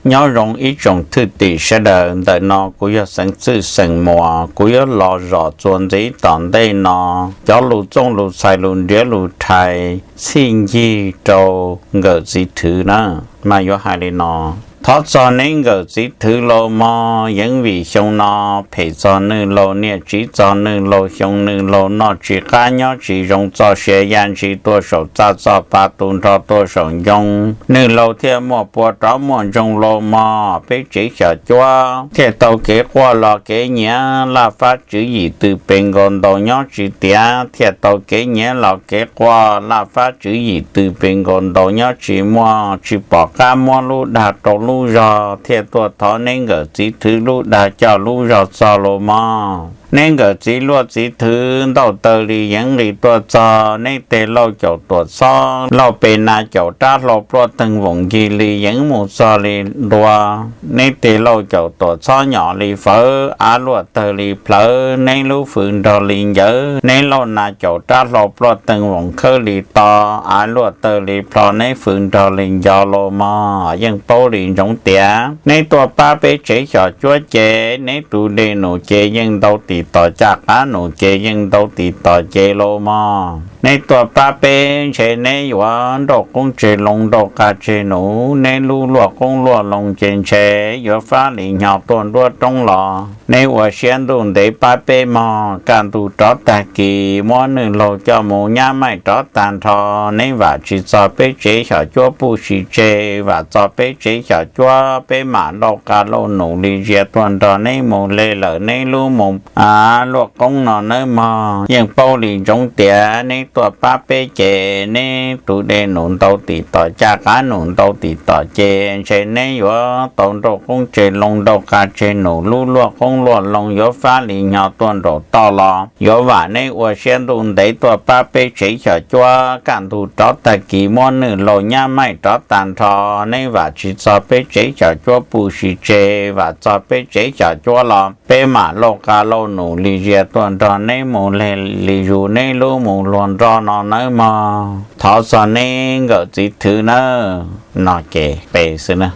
Nyob zoo ib tsoom thwj tim sawv daws, ntawm no kuv yog Xeev Txwj xeem Muas, kuv yuav los zom txuas ntxiv tom ntej no cov lus txooj lus txhais lus nriav lus rhais txhij ncig rau nkawm txiv thwv na, mas yuav hais li no. Thov txog neb nkawm txiv thwv laus mog, yeej vim xyoo no phem txog nwj laus niaj tsiv, txog nwj laus xyoo, nwj laus noj tsis qab nyob tsis zoo, txoj sia yaj ntshis tuaj saum txaj, txoj pa tu nrho tuaj saum ncoo, nwj laus thiaj muaj pua rov muaj ntsoog laus mog. Peb tsev xyom cuab thiaj tau kev quaj los kev nyiav, laj fab tswv yim tw pes nkaus ntaus nyob tsis tiav, thiaj tau kev nyiav los kev quaj, laj fab tswv yim tw pes nkaus ntaus nyob tsis muaj, tsis pom qab muab lub dag rau lub zog, thiaj tuaj thov neb nkawm txiv thwv lub dag coj lub zog txog laus mog. Neb nkawm txiv luaj txiv thwv ntauj tawg li yeev li tuaj txog, neb tes lauj caum tuam txhob lauj pes nas caum rab hlau pluaj teeg voos ncig li yeev mus txog li ntua, neb tes lauj caum tuam txhob nyom li fawv, av luaj tawg li plhawv, neb lub fws nrog li ncawv, neb lauj nas caum rab hlau pluaj teeg voos khawb li to, av luaj tawg li plho, neb fws nrog li nco laus mog. Yeej paub li ntsoov tias neb tuaj pab peb tsev xyom cuab ces neb tus dej num ces yeej ntau tim tom caj qab num ces yeej ntau tim tom ces laus mog. Neb tuaj pab peb ntshe neb yuav nrauj qoob tseg loo nrauj qas tseg num, neb lub luaj qoob luaj loo ces ntshe yuav fab li hnyo tuaj nruab roob los. Neb ua siab ntuj ntev pab peb mog, kaj ntug rov tag kis muab nwj laug coj mus nyab maij rov tag nrho, neb vam tsis txog peb tsev xyom cuab puj sim tseg, vam txog peb tsev xyom cuab peb mam lauj qas lauj num li zias tuaj nrog neb mus hle lawm, neb lub mus luaj qoob no nawb mog. Yeej paub li ntsoov tias neb tuaj pab peb ces neb tus dej num ntau tim tom caj qab num ntau tim tom ces ntshe neb yuav tau nrauj qoob tseg loo nrauj qas tseg num, lub luaj qoob luaj loo yuav fab li hnyo tuaj nraum toj los. Yuav vam neb ua siab ntuj ntev tuaj pab peb tsev xyom cuab, kaj ntug rov tag kis muab nwj laug nyab maij rov tag nrho, neb vam tsis txog peb tsev xyom cuab puj sim tseg, vam txog peb tsev xyom cuab los peb mam lauj qas lauj num li zias tuaj nrog neb mus hle li zus, neb lub mus luag nroj no nawb mog. Thov txog neb nkawm txiv thwv nawb. No ces pe xwb na.